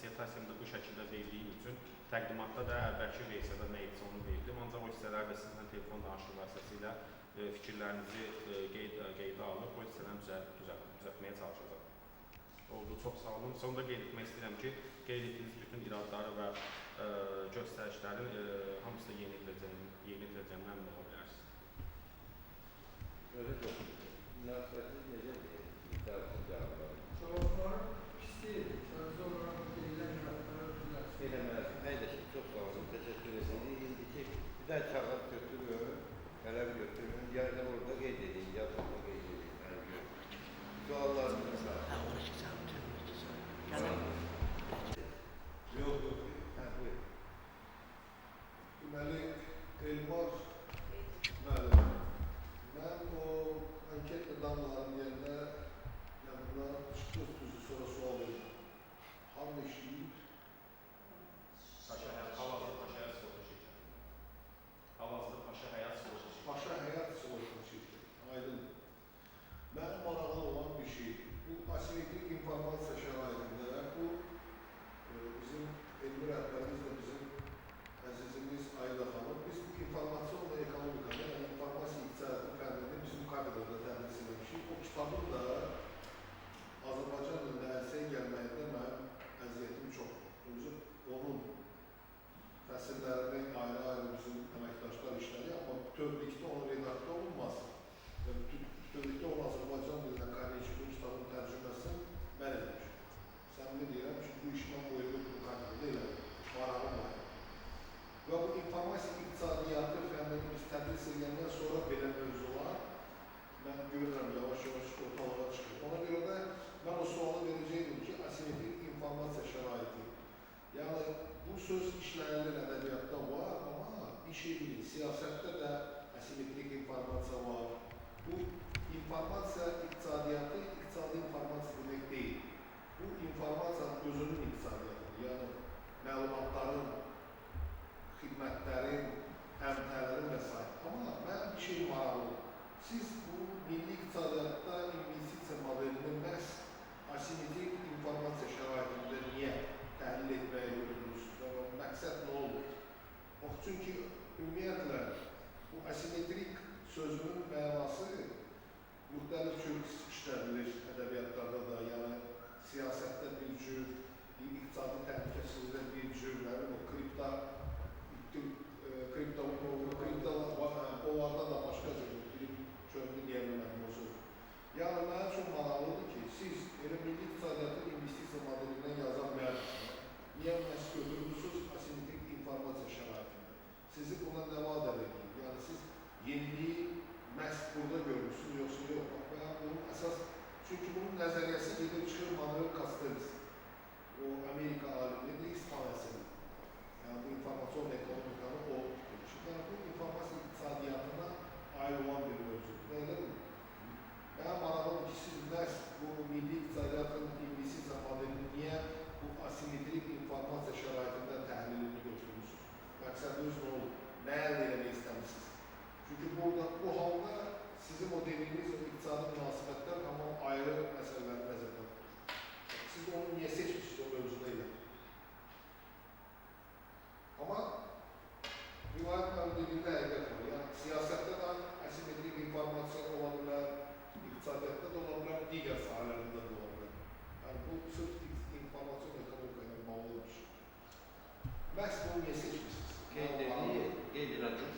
Dissertasiyamda bu şəkildə verdiyim üçün təqdimatda da əvvəlki versiyada nə etsə onu verdim. Ancaq o hissələri də sizinlə telefon danışığı vasitəsilə fikirlərinizi qeydə alıb o hissələri düzəltməyə çalışacağam. Oldu, çox sağ olun. Sonda qeyd etmək istəyirəm ki, qeyd etdiyiniz bütün iradları və göstərişlərin hamısı yeni ediləcəyimdən əmin ola bilərsiniz. Öyle çox. Münasibətiniz necədir? Cavablar pis deyil. Sadəcə olaraq deyilən iradları düzəlsin. Eləməz. Əyləşin, çox sağ olun. Təşəkkür edirik. İndiki bir daha kağız götürün, qələm götürün. Ya da orada qeyd edin, ya da orada qeyd edin. Suallarınız var. Yox, yox. Hə, buyur. Deməli, Elmar müəllim, mən o anketlə damlaların yerində yanından çıxdıq düzü sonra sual verirəm. Hamı işləyib. Hal-hazırda Paşa Həyat Sığorta Şirkəti. Hal-hazırda Paşa Həyat Sığorta Şirkəti. Paşa Həyat Sığorta Şirkəti. Aydın. Mənim maraqlı olan bir şeydir. Bu asimetrik informasiya şəraitində bu bizim elmi rəhbərimiz də bizim əzizimiz Ayda xanım, biz bu informasiyon və ekonomikanı, yəni informasiya iqtisadiyyatı fənnini bizim kafedrada tədris eləmişik. O kitabın da Azərbaycan dilində ərsəyə gəlməyində mənim əziyyətim çoxdur. Özü onun fəsillərini ayrı-ayrı bizim əməkdaşlar işlədi, amma bütövlükdə onun redaktə olunması və bütövlükdə onun Azərbaycan dilinə Karneci'nin kitabın tərcüməsini mən eləmişim. Səmimi deyirəm, çünki bu işi mən bu elmi kafedrada elədim, marağım var. Və bu informasiya iqtisadiyyatı fənnini biz tədris edəndən sonra belə mövzular mən görürəm yavaş-yavaş ortalığa çıxır. Ona görə də mən o sualı verəcəkdim ki, asimetrik informasiya şəraiti. Yəni, bu söz işlənilir ədəbiyyatda var, amma bir şey bilin, siyasətdə də asimetrik informasiya var. Bu informasiya iqtisadiyyatı, iqtisadi informasiya demək deyil. Bu informasiyanın özünün iqtisadiyyatıdır. Yəni, məlumatların, xidmətlərin, əmtələrin və s. Amma mənim bir şey maraqlıdır. Siz bu milli iqtisadiyyatda investisiya modelini məhz asimetrik informasiya şəraitində niyə təhlil etməyə götürürsünüz? Yəni, məqsəd nə olur? Bax, çünki ümumiyyətlə bu asimetrik sözünün mənası müxtəlif cür işlədilir ədəbiyyatlarda da, yəni siyasətdə bir cür, iqtisadi təhlükəsizlikdə bir cür, nə bilim, o kripto onlarda da başqa cür, bilim çönlü deyə bilmədim o söz. Yəni, mənə çox maraqlıdır ki, siz elə milli iqtisadiyyatın investisiya modelindən yazan müəllimlər, niyə məhz götürmüsünüz asimetrik informasiya şəraitində? Sizi buna nə vadar edeyim? Yəni, siz yeniliyi məhz burada görmüsünüz, yoxsa yox? Bax, mən bunun əsas, çünki bunun nəzəriyyəsi gedib çıxır Manuel Castells, o Amerika alimidir, İspan əsirdir. Yəni, bu informasiyon ekonomikanı o demişir. Yəni, bu informasiya iqtisadiyyatına aid olan bir mövzudur. Elədirmi? Mənə maraqlıdır ki, siz məhz bu milli iqtisadiyyatın investisiya modelini niyə bu asimetrik informasiya şəraitində təhlilini götürmüsünüz? Məqsədiniz nə olur? Nə əldə eləmək istəmişsiniz? Çünki burada, bu halda sizin o dediyiniz o iqtisadi münasibətlər tamam ayrı məsələləri nəzərdə tutur. Siz onu niyə seçmişsiniz o mövzuda ilə? Amma Vilayət müəllim dediyində həqiqət var. Yəni, siyasətdə də asimetrik informasiya ola bilər, iqtisadiyyatda da ola bilər, digər sahələrində də ola bilər. Yəni, bu sırf informasiyon ekonomika ilə bağlı bir şey. Məhz bunu niyə seçmişsiniz? Qeyd edin, qeyd edin.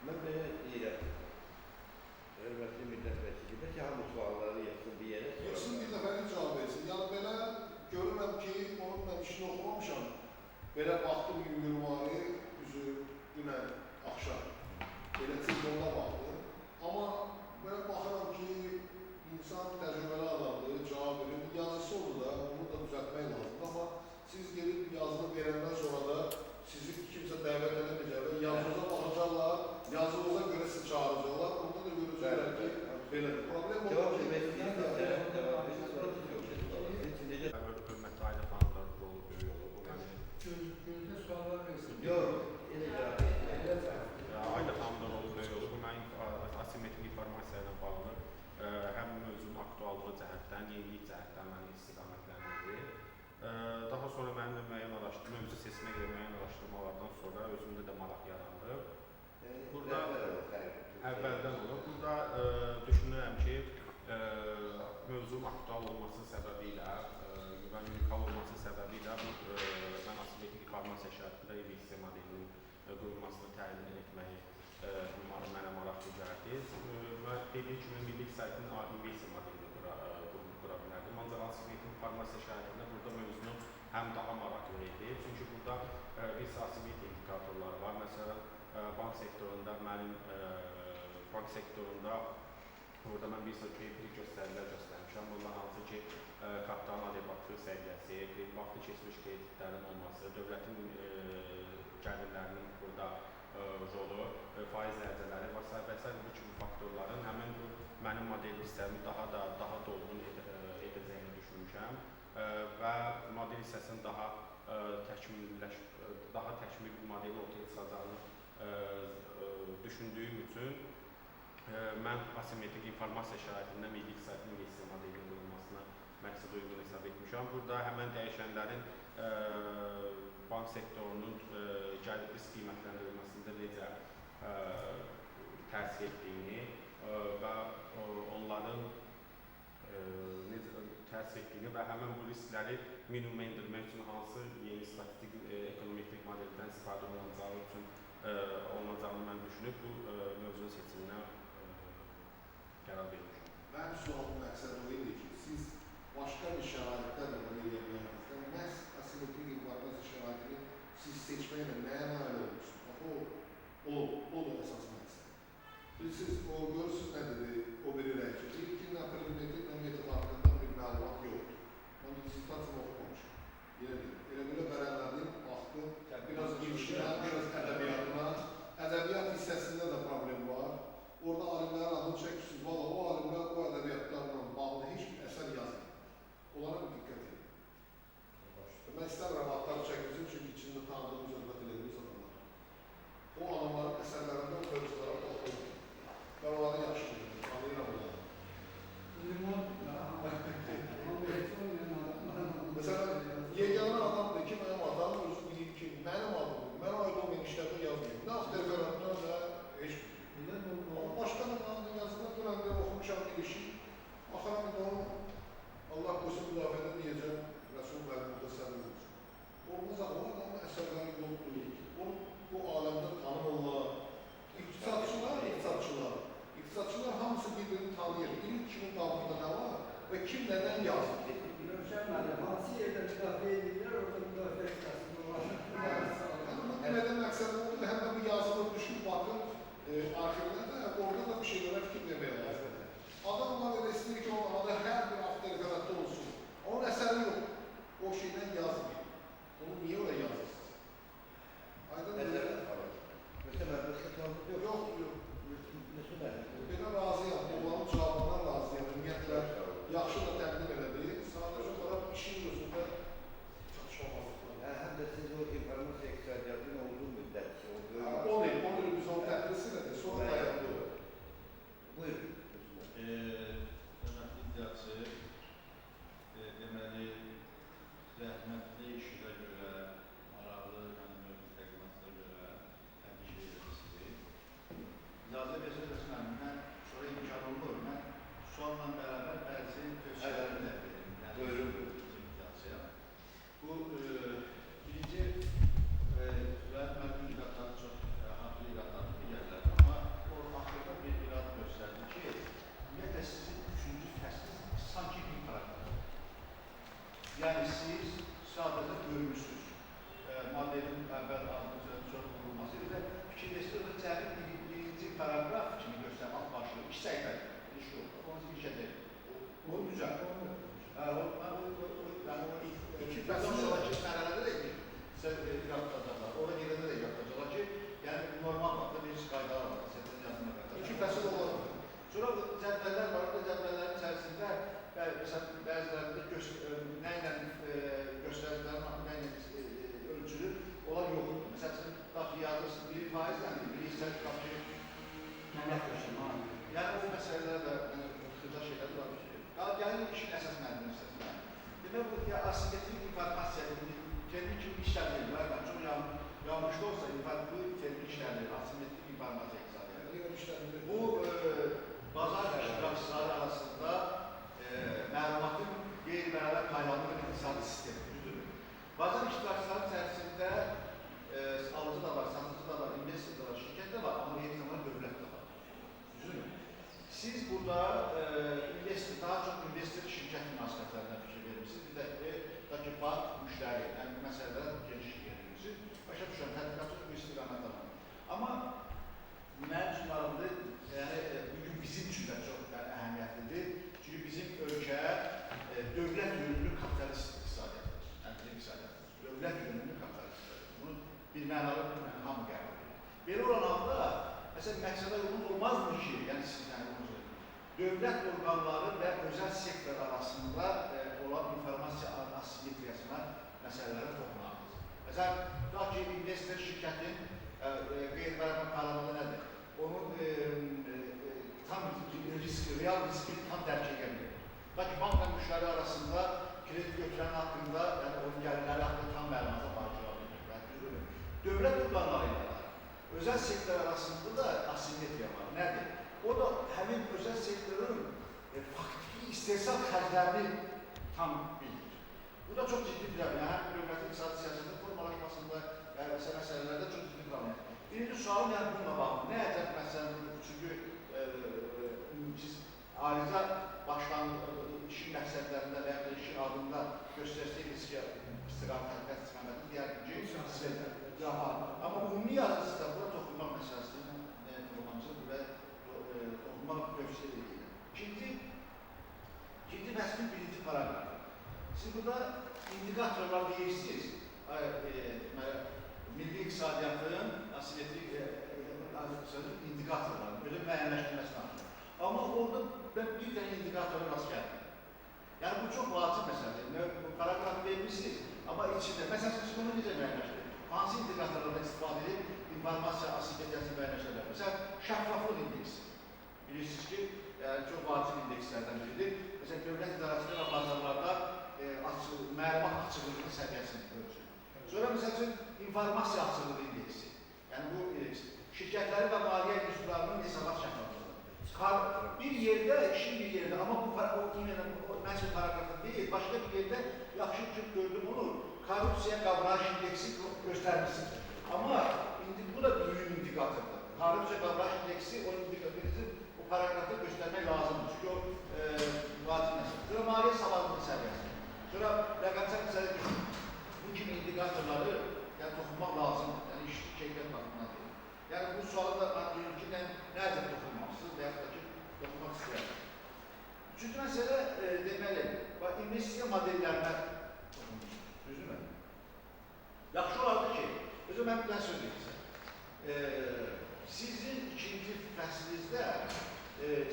Mən belə deyirəm, hörmətli millət vəkili, bəlkə hamı sualları yığsın bir yerə. Yığsın bir dəfəlik cavab versin. Yəni, belə görürəm ki, onun mən işini oxumamışam. Belə baxdım yüngülvari, üzü dünən axşam. Belə telefonda baxdım. Amma belə baxıram ki, insan təcrübəli adamdır, cavab verir. Yazısı olur da, onu da düzəltmək lazımdır. Amma siz gelib yazını verəndən sonra da sizi kimsə dəvət edəməyəcək və yazınıza baxacaqlar, yazınıza görə sizi çağıracaqlar. Onda da görəcəklər ki, belədir. Problem odur ki, Hörmətli Ayda xanımların rolu böyük olur. Bu mənim Gözdə suallar versin. Yox, elə cavab. Ayda xanımların rolu böyük olur. Bu mənim asimetrik informasiya ilə bağlı həm mövzunun aktuallığı cəhətdən, yenilik cəhətdən sonra mənim də müəyyən araşdırma, mövzu seçimə görə müəyyən araşdırmalardan sonra özümdə də maraq yarandı. Burada əvvəldən olub. Burada düşünürəm ki, mövzunun aktual olması səbəbi ilə və unikal olması səbəbi ilə bu, mən asimetrik informasiya şəraitində investisiya modelinin qurulmasını təyin etməyi mənə maraqlı gəldi. Mən dediyim kimi milli iqtisadiyyatın investisiya modelini qura bilərdim. Ancaq asimetrik informasiya şəraitində burada mövzunu həm daha maraqlı idi. Çünki burada bir asimetrik indikatorları var. Məsələn, bank sektorunda mənim bank sektorunda burada mən bir sıra bir göstəricilər göstərmişəm. Bunlar hansı ki, kapitalın adekvatlıq səviyyəsi, vaxtı keçmiş kreditlərin olması, dövlətin gəlirlərinin burada rolu, faiz dərəcələri və s. və s. bu kimi faktorların həmin bu mənim model hissəmi daha dolğun edəcəyini düşünmüşəm və model hissəsinin daha təkmil bir modelin ortaya çıxacağını düşündüyüm üçün mən asimetrik informasiya şəraitində milli iqtisadiyyatın investisiya modelinin qurulmasına məqsəd uyğun hesab etmişəm. Burada həmən dəyişənlərin bank sektorunun risk qiymətləndirilməsində necə təsir etdiyini və onların necə təsir etdiyini və həmən bu riskləri minimuma endirmək üçün hansı yeni statistik ekonometrik modeldən istifadə olunacağı üçün olunacağını mən düşünüb bu mövzunun seçiminə qərar vermişəm. Mənim sualımın məqsədi o idi ki, siz başqa bir şəraitdə də bunu edə bilərdiniz. Məhz asimetrik informasiya şəraitini siz seçməklə nəyə nail olmuşsunuz? Bax, o da əsas məqsəd. Bilirsiniz, o görürsünüz nə dedi o biri rəyçi. Deyir ki, nə primitiv, nə metod haqqında bir məlumat yoxdur. Mən dissertasiyamı oxumamışam. Yenə deyim, elə belə vərəqlədim, baxdım, biraz girişinə, biraz ədəbiyyatına. Ədəbiyyat hissəsində də problem var. Orada alimlərin adını çəkirsiniz, valla o alimlər o ədəbiyyatlarla bağlı heç bir əsər yazmır. Onlara bir diqqət edin. Mən istəmirəm adlar çəkilsin, çünki içində tanıdığımız, hörmət elədiyimiz adamlar. O adamların əsərlərində o mövzulara toxunur. Mən onları yaxşı bilirəm, tanıyıram onları. Məsələn, yeganə adamdır ki, mənim adam özü bilir ki, mənim adım, mənə aid olmayan işlərdə yazmıyor. Nə avtoreferatda, nə heç bir şey. Amma başqa da mənə yazılan dünən də oxumuşam bir işi. Baxıram indi onu Allah qoysun müdafiədə deyəcəm, Rəsul müəllim burada səbir olsun. Olmaz axı, o adamın əsərləri yoxdur. Onu bu aləmdə tanımırlar. İqtisadçılar hamısı bir-birini tanıyır. Bilir kimin qabında nə var və kim nədən yazır. Rövşən müəllim, hansı yerdə müdafiə edirlər, orada müdafiə hissəsində olar. Yəni, bu demədən məqsədim odur, həm də bu yazılır, düşür, baxın arxivdə də, orada da bir şeylərə fikir vermək lazımdır. Adamlar elə istəyir ki, onun adı hər bir avtoreferatda olsun. Onun əsəri yox, o şeydən yazmıyor. Onu niyə oraya yazırsınız? Aydın deyil. Yox, yox. Belə razıyam, onların cavabından razıyam. Ümumiyyətlə, yaxşı da təqdim elədi. Sadəcə olaraq işin özündə çatışmamazlıqlar. Həm də siz o informasiya iqtisadiyyatının olduğu müddət. 10 il, 10 il biz onu tədris elədik, sonra dayandı. Buyurun. Hörmətli iddiaçı, deməli, zəhmətli işə görə, maraqlı, yəni mövzu təqdimatına görə təbrik edirəm sizi. İcazə versəniz, Rəsul müəllim, mən sonra imkan olur, mən sualla bərabər bəzi tövsiyələrimi də verim. Buyurun. Bizim iddiaçıya. Bu, birinci, Rəsul müəllimin iradları çox haqlı iradlardır digərləri, amma o axırda bir irad göstərdi ki, ümumiyyətlə sizin üçüncü fəsliniz sanki bir paragraf. Yəni siz sadəcə görmüsünüz modelin əvvəl adını sonra qurulması ilə fikirləşsə o da cəmi birinci paragraf kimi göstərən alt başlığı 2 səhifədir. İş yoxdur. Onu bir şey deyil. O düzəl. Yəni o iki fəslin sonraki mərhələdə də sizə irad tutacaqlar. Ora gedəndə də irad tutacaqlar ki, yəni normal vaxtda bir qaydalar var. Səhifədən yazmaq qaydalar. İki fəsil olar. Sonra cədvəllər var. O cədvəllərin içərisində məsələn, bəzilərində nə ilə göstəricilərin nə ilə ölçülür, onlar yoxdur. Məsəl üçün, daxil yazırsın, biri faizlə, biri isə daxil. Yəni, o məsələlər də, xırda şeylər var. Gəlin işin əsas müəllim hissəsinə. Demək, bu asimetrik Anlaşma olsa, bu termin işləmir, asimetrik informasiya iqtisadiyyatı. Bu, bazar iştirakçıları arasında məlumatın qeyri-bərabər paylandığı bir iqtisadi sistemi, düzdürmü? Bazar iştirakçıları içərisində alıcı da var, satıcı da var, investor da var, şirkət də var, amma eyni zamanda dövlət də var. Düzdürmü? Siz burada investor, daha çox investor şirkət münasibətlərinə fikir vermişsiniz. Bir də ki, bank, müştəri, yəni məsələlərə geniş vermişsiniz. Başa düşürəm, tədqiqatçı bu istiqamətdə var. Amma mənim üçün maraqlıdır, yəni bugün bizim üçün də çox əhəmiyyətlidir. Çünki bizim ölkə dövlət yönümlü kapitalist iqtisadiyyatdır. Yəni bizim iqtisadiyyatımız dövlət yönümlü kapitalist iqtisadiyyatdır. Bunu bir mənalı hamı qəbul edir. Belə olan halda, məsələn, məqsədə uyğun olmazmı ki, yəni siz yəni bunu söyləyir, dövlət orqanları və özəl sektor arasında olan informasiya asimetriyasına məsələlərə toxunardınız. Məsələn, tutaq ki, investor şirkətin qeyri-bərabər paylanmağı nədir? Onun tam risk, real riski tam dərk edə bilir. Tutaq ki, bankla müştəri arasında kredit götürən haqqında, yəni onun gəlirləri haqqında tam məlumata malik ola bilir. Dövlət orqanları ilə də özəl sektor arasında da asimetriya var. Nədir? O da həmin özəl sektorun faktiki istehsal xərclərini tam bilir. Bu da çox ciddi problem. Yəni, həm dövlətin iqtisadi siyasətin formalaşmasında və məsələlərdə çox ciddi problem. Birinci sualım yəni bununla bağlı. Nə əcəb məsələn, çünki siz ayrıca başlan işin məqsədlərində və yaxud da işin adında göstərsəydiniz ki, istiqamət, tədqiqat istiqamətini deyərdim ki, amma ümumi yazısında bura toxunmaq məsələsini toxunmamızı və toxunmaq tövsiyə edirəm. İkinci fəslin birinci paraqrafı. Siz burada indikatorlar deyirsiniz, milli iqtisadiyyatın asimetrik indikatorları, belə müəyyənləşdirməsi lazımdır. Amma orada mən bir dənə indikatora rast gəldim. Yəni bu çox vacib məsələdir. Bu paraqrafı vermişsiniz, amma içində, məsələn, siz bunu necə müəyyənləşdirir? Hansı indikatorlardan istifadə edib informasiya asimetriyasını müəyyənləşdirə bilər? Məsələn, şəffaflıq indeksi. Bilirsiniz ki, yəni, çox vacib indekslərdən biridir. Məsələn, dövlət idarəsində və bazarlarda məlumat açıqlığının səviyyəsini ölçür. Sonra, məsəl üçün, informasiya açıqlığı indeksi. Yəni, bu indeks. Şirkətləri və maliyyə institutlarının hesabat şəffaflığı. Bir yerdə, işin bir yerdə, amma bu məhz o paraqrafda deyil, başqa bir yerdə yaxşı ki, gördüm onu, korrupsiya qavrayış indeksi göstərmişsiniz. Amma indi bu da mühüm indikatordur. Korrupsiya qavrayış indeksi o indikatoru o paraqrafda göstərmək lazımdır. Çünki o vacib məsələdir. Sonra maliyyə savadlılığı səviyyəsi. Sonra rəqəmsal iqtisadi güc. Bu kimi indikatorları yəni, toxunmaq lazımdır. Yəni iş keyfiyyət baxımından deyil. Yəni bu sualı da mən deyim ki, nə əcəb toxunmamışsınız və yaxud da ki, toxunmaq istəyirəm. Üçüncü məsələ deməli, investisiya modellərinə toxunmuşsunuz. Düzdürmü? Yaxşı olardı ki, özü mən bir dənə söz deyim sizə. Sizin ikinci fəslinizdə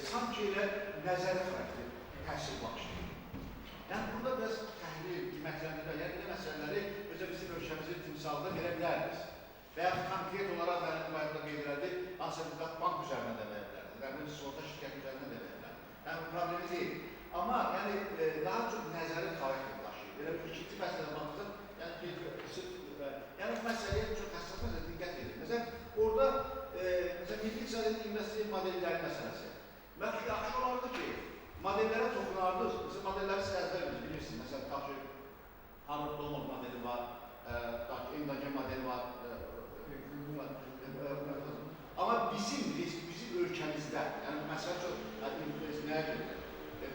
sanki elə nəzəri xarakter təsir bağışlayır. Yəni burada biraz təhlil, qiymətləndirmə, yəni belə məsələləri özə bizim ölkəmizin timsalında verə bilərdiniz. Və yaxud konkret olaraq mənim müəyyəndə qeyd elədi, hansısa bir bank üzərindən də verə bilərdiniz, və bir sığorta şirkəti üzərindən də verə bilərdiniz. Yəni bu problemi deyil. Amma yəni daha çox nəzəri xarakter daşıyır. Elə bir ikinci məsələdə baxdıq, yəni yəni bu məsələyə çox həssas məsələ diqqət edin. Məsələn, orada məsələn, milli iqtisadiyyatın investisiya modelləri məsələsi. Bəlkə yaxşı olardı ki, modellərə toxunardınız. Məsələn, modelləri siz əzbər bilirsiniz. Məsələn, tutaq ki, Harvard-Dolmont modeli var, tutaq ki, endogen modeli var. Amma bizim ölkəmizdə, yəni məsələ çox nəyə görə?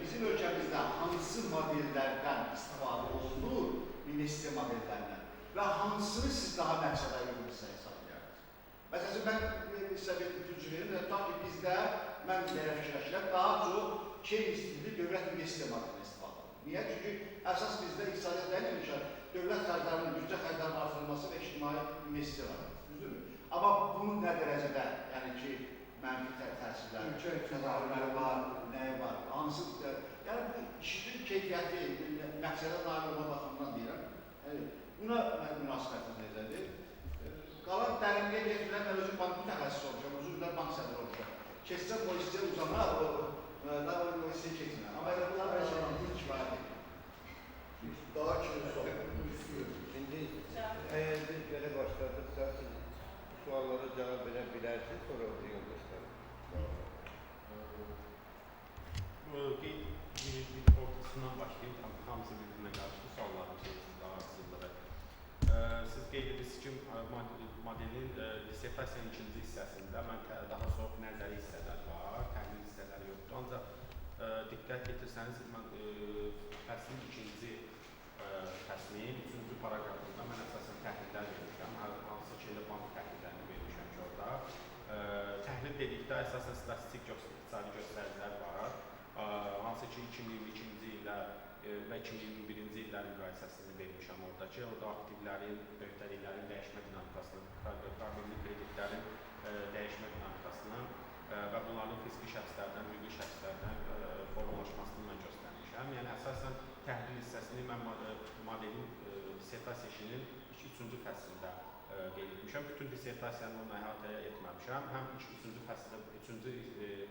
Bizim ölkəmizdə hansı modellərdən istifadə olunur investisiya modellərindən və hansını siz daha məqsədə uyğun hesab edərsiniz? Məsələn, mən sizə bir ipucu verim, tutaq ki, bizdə, mən belə fikirləşirəm, daha çox Keynes tipli dövlət investisiya modelinə istifadə olunur. Niyə? Çünki əsas bizdə iqtisadiyyat nəyin inkişaf? Dövlət xərclərinin, büdcə xərclərinin artırılması və ictimai investisiyalar. Düzdürmü? Amma bunun nə dərəcədə, yəni ki, mənfi təsirləri, təzahürləri var, nəyi var, hansı, yəni bu işin keyfiyyəti, məqsədə nail olma baxımından deyirəm. Yəni, buna münasibətiniz necədir? Qalan dərinliyə getmirəm, mən özüm bank mütəxəssisi olmuşam, uzun illər bank sədri olmuşam. Keçsəm o hissəyə uzanar, o hissəyə keçmir. Amma elə bunlar kifayət edir. Daha kimi sual? Şimdi əgər biz belə başladıqsa, siz modelin dissertasiyanın ikinci hissəsində mən daha çox nəzəri hissələr var, təhlil hissələri yoxdur. Ancaq diqqət yetirsəniz, mən fəslin ikinci fəslin üçüncü paraqrafında mən əsasən təhlillər vermişəm, hansı ki, elə bank təhlillərini vermişəm ki, orada. Təhlil dedikdə əsasən statistik iqtisadi göstəricilər var, hansı ki, 2022-ci ildə və 2021-ci illərin müqayisəsini vermişəm orada ki, orada aktivlərin, öhdəliklərin dəyişmə dinamikasını, problemli kreditlərin dəyişmə dinamikasını və bunların fiziki şəxslərdən, hüquqi şəxslərdən formalaşmasını mən göstərmişəm. Yəni, əsasən təhlil hissəsini mən modelin dissertasiya işinin üçüncü fəslində qeyd etmişəm. Bütün dissertasiyanı onunla əhatə etməmişəm. Həm üçüncü fəsildə, üçüncü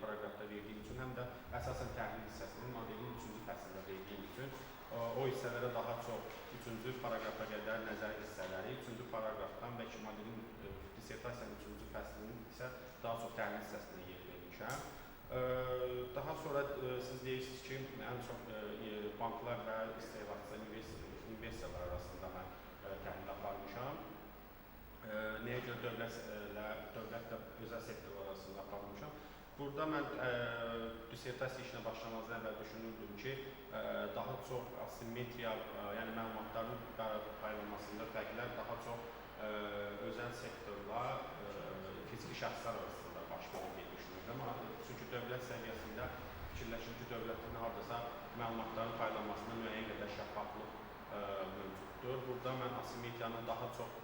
paraqrafda verdiyim üçün, həm də əsasən təhlil hissəsini modelin üçüncü fəslində verdiyim üçün o hissələrə daha çox üçüncü paraqrafa qədər nəzəri hissələri, üçüncü paraqrafdan və ki, modelin dissertasiyanın üçüncü fəslinin isə daha çox təhlil hissəsinə yer vermişəm. Daha sonra siz deyirsiniz ki, ən çox banklar və istehlakçı investisiyalar arasında mən təhlil aparmışam. Nəyə görə dövlətlə özəl sektor arasında aparmışam. Burada mən dissertasiya işinə başlamazdan əvvəl düşünürdüm ki, daha çox asimetriya, yəni məlumatların paylanmasında fərqlər daha çox özəl sektorla fiziki şəxslər arasında baş verir deyə düşünürdüm. Çünki dövlət səviyyəsində fikirləşim ki, dövlətin hardasa məlumatların paylanmasında müəyyən qədər şəffaflıq mövcuddur. Burada mən asimetriyanın daha çox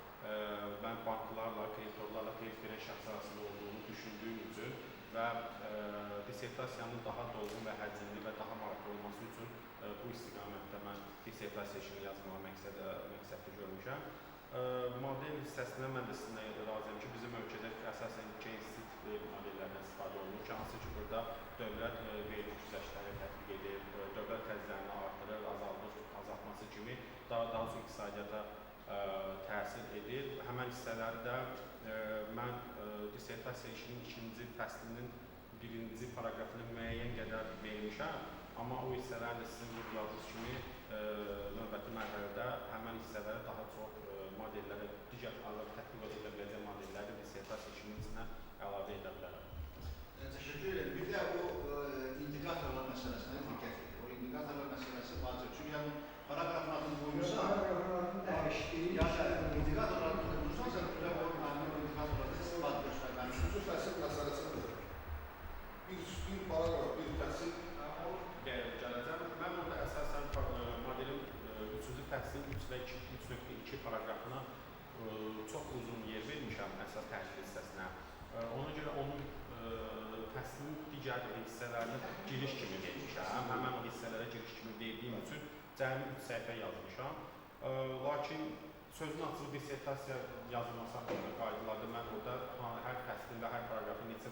mən banklarla, kreditorlarla kredit verən şəxslər arasında olduğunu düşündüyüm üçün və dissertasiyanın daha dolğun və həcmli və daha maraqlı olması üçün bu istiqamətdə mən dissertasiya işini yazmağı məqsədli görmüşəm. Model hissəsinə mən də sizinlə razıyam ki, bizim ölkədə əsasən Keynes tipli modellərdən istifadə olunur ki, hansı ki, burada dövlət vergi güzəştləri tətbiq edir, dövlət xərclərini artırır, azaldır, azaltması kimi daha çox iqtisadiyyata təsir edir. Həmən hissələri də mən dissertasiya işinin ikinci fəslinin birinci paraqrafını müəyyən qədər vermişəm, amma o hissələr də sizin vurguladığınız kimi növbəti mərhələdə həmən hissələrə daha çox modellərə, digər tətbiq edilə biləcək modelləri dissertasiya işinin içinə əlavə edə bilərəm. Təşəkkür edirəm. Bir də o indikatorlar məsələsinə diqqət edin. O indikatorlar məsələsi vacib. Çünki yəni paraqrafın adını qoyursan, yəni indikatorların adını qoyursan, sən o indikatorlarda istifadə göstərməlisən. Üçüncü fəsil məsələsidir. Bir paraqraf, bir fəsil. Gələcəm. Mən burada əsasən modelin üçüncü fəslin 3 və 3.2 paraqrafına çox uzun yer vermişəm əsas təhlil hissəsinə. Ona görə onun fəslin digər hissələrini giriş kimi vermişəm. Həmən o hissələrə giriş kimi verdiyim üçün cəmi 3 səhifə yazmışam. Lakin sözün açığı dissertasiya yazılması haqqında qaydalarda mən orada hər fəslin və hər paraqrafın neçə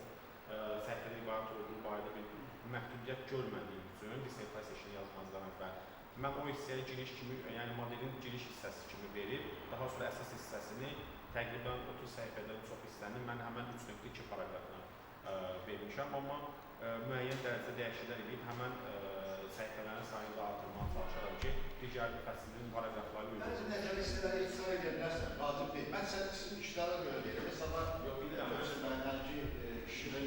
səhifədən ibarət olduğu barədə bir məhdudiyyət görmədiyim üçün dissertasiya işini yazmazdan əvvəl mən o hissəyə giriş kimi, yəni modelin giriş hissəsi kimi verib, daha sonra əsas hissəsini təqribən 30 səhifədən çox hissəni mən həmən 3.2 paraqrafına vermişəm, amma müəyyən dərəcədə dəyişikliklər edib həmən səhifələrin sayını da artırmağa çalışaram ki, digər fəslin paraqrafları uyğun. Bəzi nəzəri hissələri ixtisar edə bilərsən, vacib deyil. Mən sən sizin işlərə görə deyirəm. Mesela, yox, bilirəm, mən ki, işini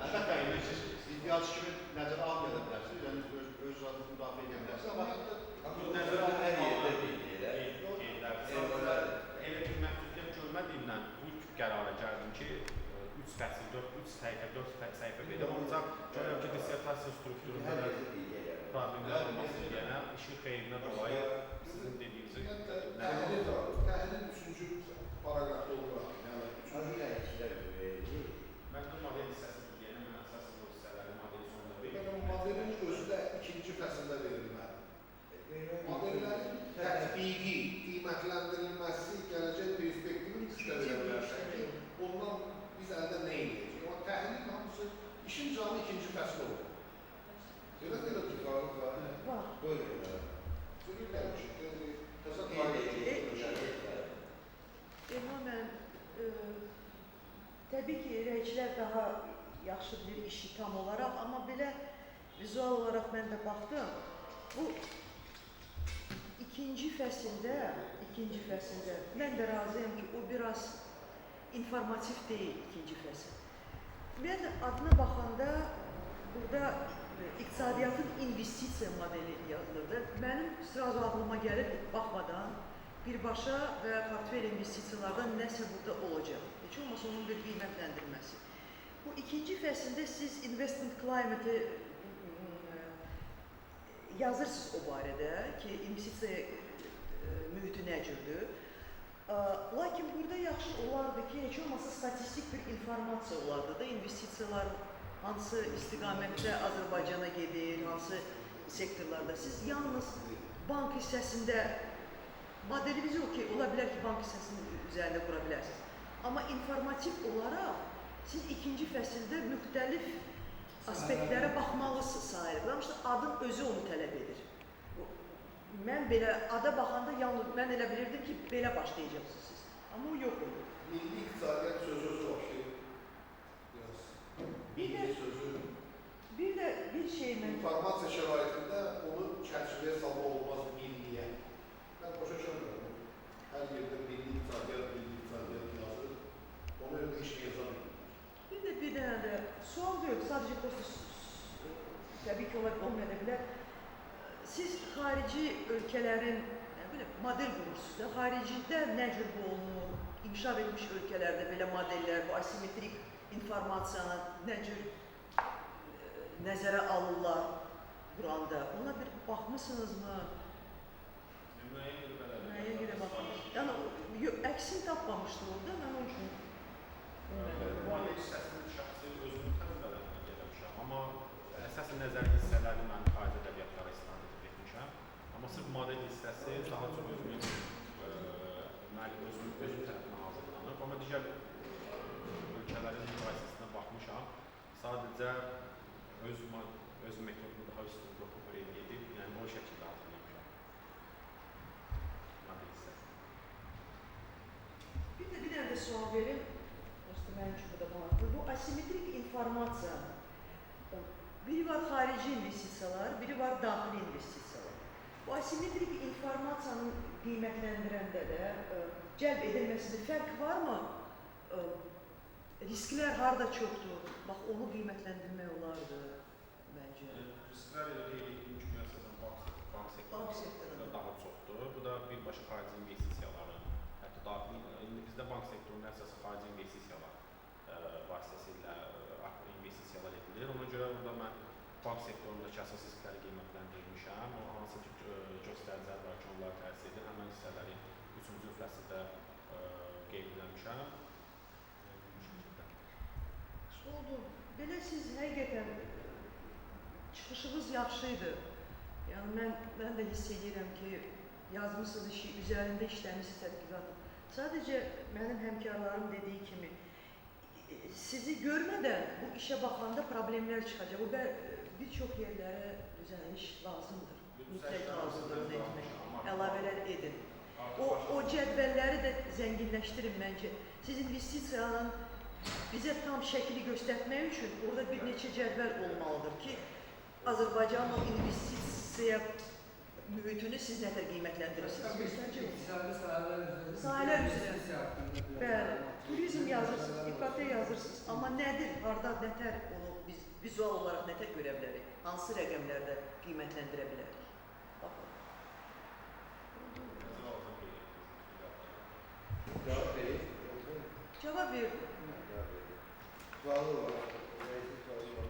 əlbəttə, siz iddiaçı kimi nəzərə almaya da bilərsiniz, yəni öz adını müdafiə edə bilərsiniz, amma bu nəzərə hər yerdə deyil, elə bir məhdudiyyət görmədiyimdən bu qərara gəldim ki, 3 fəsil, 3 səhifə, 4 səhifə verim, ancaq görürəm ki, dissertasiya strukturunda da problemlər olmasın deyənə, işin xeyrinə dolayı sizin dediyinizi... Təhlil üçüncü paraqrafda olur. Mən bu model hissəsi deyənə, mən əsasən o hissələri modelin sonunda verirəm. Modelin özü də ikinci fəsildə verilməli. Modellərin tətbiqi, qiymətləndirilməsi, gələcək perspektivini üçdə verə bilərsən ki, ondan biz əldə nə edəcəyik? Amma təhlil hamısı işin canı ikinci fəsil olur. Elə də elə tutarlıq var. Buyurun. Elman müəllim, təbii ki, rəyçilər daha yaxşı bilir işi tam olaraq, amma belə vizual olaraq mən də baxdım. Bu ikinci fəsildə, ikinci fəsildə. Mən də razıyam ki, o biraz informativ deyil ikinci fəsil. Ümumiyyətlə, adına baxanda burada iqtisadiyyatın investisiya modeli yazılırdı. Mənim srazu ağlıma gəlir baxmadan birbaşa və portfel investisiyalardan nəsə burada olacaq. Heç olmasa onun bir qiymətləndirməsi. Bu ikinci fəsildə siz investment climate-i yazırsınız o barədə ki, investisiya mühiti nə cürdür. Lakin burada yaxşı olardı ki, heç olmasa statistik bir informasiya olardı da, investisiyalar hansı istiqamətdə Azərbaycana gedir, hansı sektorlarda. Siz yalnız bank hissəsində, modeliniz yox ki, ola bilər ki, bank hissəsinin üzərində qura bilərsiniz. Amma informativ olaraq siz ikinci fəsildə müxtəlif aspektlərə baxmalısınız sahələrə. Adın özü onu tələb edir. Mən belə ada baxanda yalnız mən elə bilirdim ki, belə başlayacaqsınız siz. Amma o yox oldu. Milli iqtisadiyyat sözü özü başlayır. Biraz. Milli sözü. Bir də bir şey mən... İnformasiya şəraitində onu çərçivəyə salmaq olmaz milliyə. Mən başa düşəmirəm. Hər yerdə milli iqtisadiyyat yazır. Ona görə də heç nə yaza bilmirlər. Bir də bir dənə də sual deyil, sadəcə prosta təbii ki, olmaya da bilər. Siz xarici ölkələrin, nə bilim, model qurursunuz da, xaricidə nə cür bu olunur, inkişaf etmiş ölkələrdə belə modellər, bu asimetrik informasiyanı nə cür nəzərə alırlar quranda. Ona bir baxmısınızmı? Müəyyən yerə baxmışsınız. Yəni, əksini tapmamışdı orada, mən onun üçün bilmədim. Model hissəsini şəxsi özümün təcrübələrimdən eləmişəm, amma əsasən nəzəri hissələrini mən xarici ədəbiyyatlara istinad edib etmişəm. Amma sırf model hissəsi daha çox özümün, özüm tərəfindən hazırlanıb. Amma digər ölkələrin müqayisəsinə baxmışam. Sadəcə öz metodumu daha üstün qoxub edib, yəni o şəkildə hazırlamışam model hissəsini. Bir də bir dənə də sual verim. Mənim üçün bu da maraqlı. Bu asimetrik informasiya. Biri var xarici investisiyalar, biri var daxili investisiyalar. Bu asimetrik informasiyanın qiymətləndirəndə də cəlb edilməsində fərq varmı? Risklər harda çoxdur? Bax, onu qiymətləndirmək olardı məncə. Risklər elə qeyd etdiyim kimi əsasən bank sektorunda daha çoxdur. Bu da birbaşa xarici investisiyaların, hətta daxili, indi bizdə bank sektorunda əsas xarici investisiyalar vasitəsilə investisiyalar edilir. Ona görə orada mən bank sektorundakı əsas riskləri qiymətləndirmişəm. O hansı ki göstəricilər var ki, onlar təsir edir. Həmən hissələri 3-cü fəsildə qeyd eləmişəm. Oldu. Belə siz həqiqətən çıxışınız yaxşı idi. Yəni mən də hiss edirəm ki, yazmışsınız işi, üzərində işləmişsiniz tədqiqatı. Sadəcə mənim həmkarlarım dediyi kimi, sizi görmədən bu işə baxanda problemlər çıxacaq. O bir çox yerlərə düzəliş lazımdır. Mütləq lazımdır bunu etmək. Əlavələr edin. O cədvəlləri də zənginləşdirin məncə. Siz investisiyanın bizə tam şəkli göstərmək üçün orada bir neçə cədvəl olmalıdır ki, Azərbaycanın o investisiya mühitini siz nə tər qiymətləndirirsiniz? İqtisadi sahələr üzrə. Bəli, turizm yazırsınız, İKT yazırsınız, amma nədir, harda, nətər onu biz vizual olaraq nətər görə bilərik, hansı rəqəmlərdə qiymətləndirə bilərik? Baxın. Cavab verir. Cavab verir. Sualı var. Rəisin sualı var.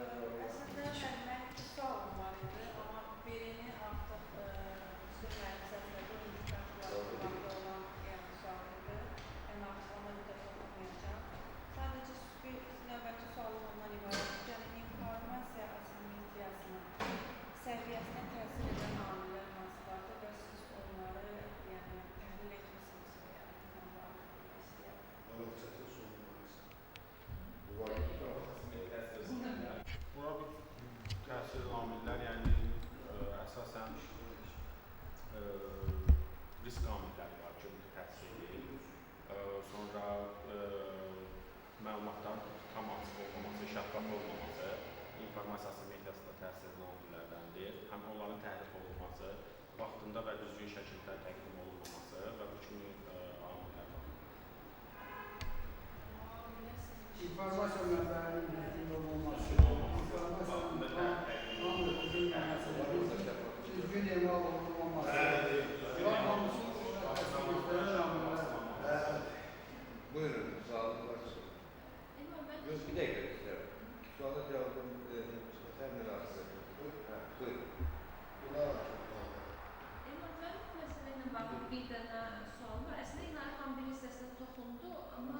Əslində mənim iki sualım var idi, amma birini artıq Hüseyn müəllim səslədi, o indikatörlərdə olan sual idi. Yəni artıq ona bir də toxunmayacağam. Sadəcə bir növbəti sualım ondan ibarətdir. Yəni informasiya asimetriyasının səviyyəsinə təsir edən amillər hansılardır və siz onları yəni təhlil etmisinizmi? Yəni bundan istəyirəm. Maraq çətin sual var isə. Bura bir təsir amillər, yəni əsasən Bir dənə sualım var. Əslində İnayət xanım bir hissəsinə toxundu, amma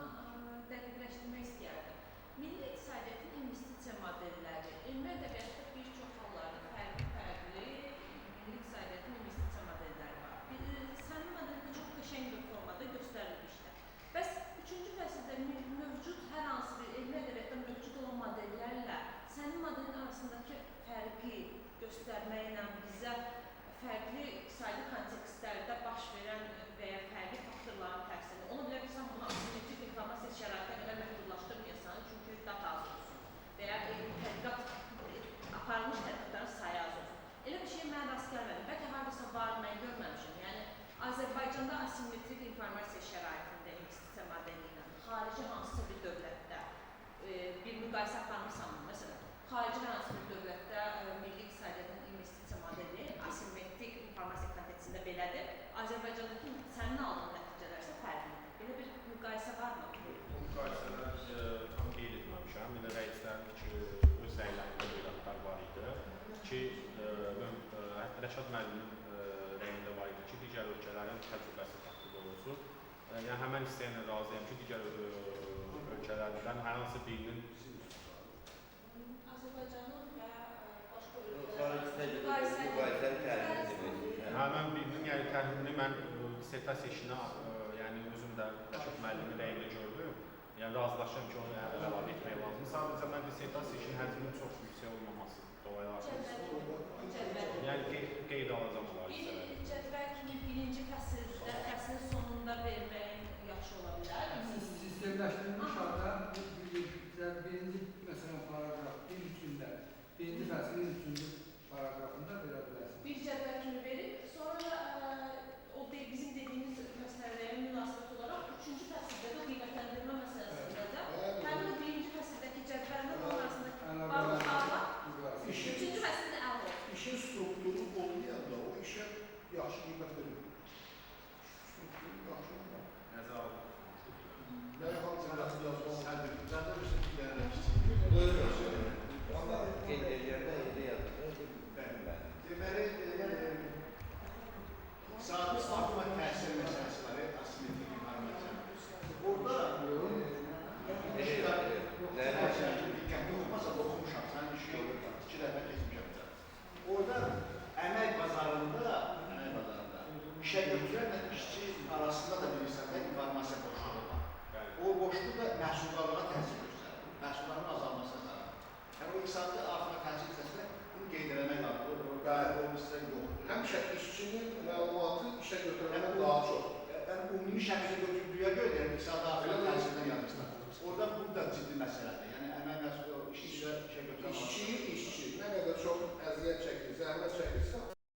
dəqiqləşdirmək istəyərdim. Milli iqtisadiyyatın investisiya modelləri, elmi ədəbiyyatda bir çox hallarda fərqli-fərqli milli iqtisadiyyatın investisiya modelləri var. Sənin modelində çox qəşəng bir formada göstərilmişdir. Bəs üçüncü fəsildə mövcud hər hansı bir elmi ədəbiyyatda mövcud olan modellərlə sənin modelin arasındakı fərqi göstərməklə bizə fərqli iqtisadi kontekstlərdə baş verən və ya fərqli faktorların təsirini, ona bilər ki, sən bunu asimetrik informasiya şəraitinə qədər məhdudlaşdırmayasan, çünki data az olsun və ya tədqiqat, aparılmış tədqiqatların sayı az olsun. Elə bir şey mən rast gəlmədim. Bəlkə haradasa var, mən görməmişim. Yəni, Azərbaycanda asimetrik informasiya şəraitində investisiya modeli ilə xarici hansısa bir dövlətdə bir müqayisə aparmışsanmı? Məsələn, xarici hər hansı bir dövlətdə milli iqtisadiyyatın investisiya modeli asimetrik informasiya kontekstində belədir. Azərbaycandakı sənin aldığın nəticələr isə fərqlidir. Belə bir müqayisə varmı? Bu müqayisələr tam qeyd etməmişəm. Elə rəislərin fikri, öz rəylərində iradlar var idi ki, Rəşad müəllimin rəyində var idi ki, digər ölkələrin təcrübəsi tətbiq olunsun. Yəni, həmən hissəylə razıyam ki, digər ölkələrdən hər hansı birinin Azərbaycanın və başqa ölkələrin həmən birinin yəni, təhlilini mən dissertasiya işinə, yəni özüm də Rəşad müəllimin rəyində gördüm. Yəni, razılaşıram ki, onu əlavə etmək lazımdır. Sadəcə mən dissertasiya işinin həcminin çox yüksək olmaması dolayı. Yəni, qeyd alacam onları hissələri. Bir cədvəl kimi birinci fəsildə, fəslin sonunda verməyin yaxşı ola bilər. Sistemləşdirilmiş halda birinci, məsələn, paragraf bir üçündə, birinci fəslin üçüncü paragrafında verə bilərsiniz. Bir cədvəl kimi verib, sonra o bizim dediyimiz məsələlərə münasibət olaraq üçüncü fəsildə də qiymətləndirmə məsələsində də həmin o birinci fəsildəki cədvəllə onun arasındakı bağı bağla, üçüncü fəsildə əla olsun. İşin strukturu olmayanda o işə yaxşı qiymət verir. Strukturu yaxşı olmalı. Nəzərə alın. Nəyə halında yazmalı? Sədr bilirsin ki, Buyurun. Amma qeyd eləyəndə yerdə yazılır ki, bəli. Deməli, iqtisadi artıma təsir məsələsi var, asimetrik informasiya. Orada diqqətli olmasa oxumuşam, sənin işi iki dəfə keçmişəm. Orada əmək bazarında işə götürənlə işçi arasında da bilirsən də informasiya boşluğu var. O boşluq da məhsuldarlığa təsir göstərir, məhsuldarlığın azalmasına səbəb. Yəni o iqtisadi artıma təsir hissəsində bunu qeyd eləmək lazımdır. Bəli, o hissə yoxdur. Həmişə işçinin məlumatı işə götürəndən daha çoxdur. Yəni ümumi şəkildə götürdüyə görə yəni iqtisadi artıma təsirindən yanılırsan. Orada bu da ciddi məsələdir. Yəni əmək məhsulu işçi işə götürən İşçiyi işçi nə qədər çox əziyyət çəkir, zəhmət çəkirsə